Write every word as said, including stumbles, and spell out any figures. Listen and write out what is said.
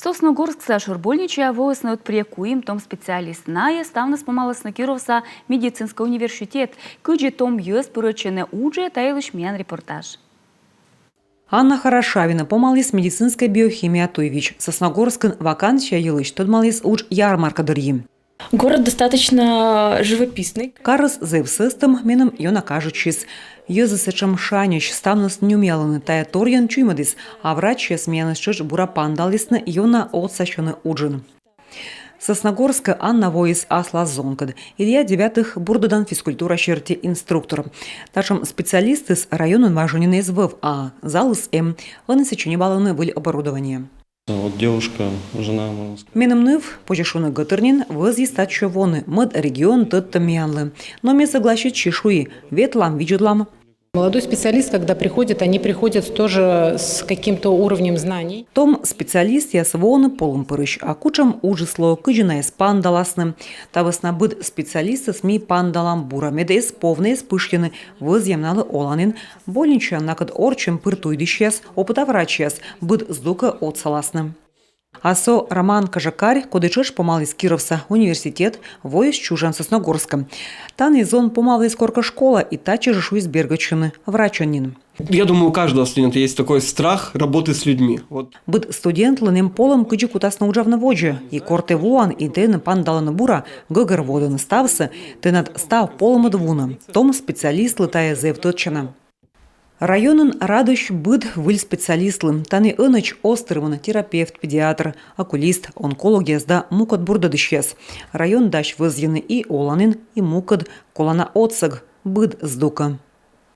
Сосногорскса шӧр больничаӧ воисны ӧд пырӧ куим том специалист. Найӧ ставныс помалісны Кировса медицинскӧй университет. Кыдзи том йӧз пырӧдчӧны уджӧ, та йылысь миян репортаж. Анна Хорошавина помаліс медицинскӧй биохимия туйвизь. Сосногорскын вакансия йылысь тӧдмаліс удж ярмарка дырйи. Город достаточно живописный. Карыс зэв сӧстӧм, меным ёна кажитчис. Йӧзыс сэтшӧм шаньӧсь, ставныс нюмъялӧны, тайӧ торйӧн чуймӧдіс. А врачьяс миянӧс тшӧтш бура паныдалісны, ёна отсасьӧны уджын. Сосногорскӧ Анна воис аслас зонкӧд. Илья Девятых бурдӧдан физкультура серти инструктор. Татшӧм специалистыс районын важӧн нин эз вӧв, а залыс эм, ӧні сэтчӧ ньӧбалӧны выль оборудование. Вот девушка, жена, можно сказать. Меным ныв, позьӧ шуны, гӧтыр нин, вӧзйис татчӧ воны, мӧд регион тӧдтӧм миянлы. Но ме согласитчи, шуи: ветлам, видзӧдлам. Молодой специалист, когда приходит, они приходят тоже с каким-то уровнем знаний. Том специалистъяс воӧны полӧм пырысь, а кутшӧм уджыс лоӧ, кыдзи найӧс паныдаласны. Та вӧсна быд специалистӧс ми паныдалам бура, мед эз повны, эз пышйыны, вӧзйам налы оланін. Больничаын накӧд орччӧм пыр туйдысьяс, опыта врачьяс быд здукӧ отсаласны. А со Роман Кожокарь, коді тшӧтш помаліс Кировса университет, воис чужан Сосногорскӧ. Тані зон помаліс коркӧ школа и татчӧ жӧ шуис бергӧдчыны врачӧн нин. Я думаю, у каждого студента есть такой страх работы с людьми. Вот. Быд студентлӧн эм полӧм, кыдзи кутасны уджавны водзӧ. И кор тэ вуан, и тэныд паныдалӧны бура, гӧгӧрвоӧдӧны ставсӧ, тэнад став полӧмыд вунӧ. Том специалистлы тайӧ зэв тӧдчана. Районын радӧсь быд выль специалистлы. Тані ӧнӧдз оз тырмыны терапевт, педиатр, окулист, онкологъяс да мукӧд бурдӧдысьяс. Район дась вӧзйыны и оланін, и мукӧд колана отсӧг, быд здукӧ.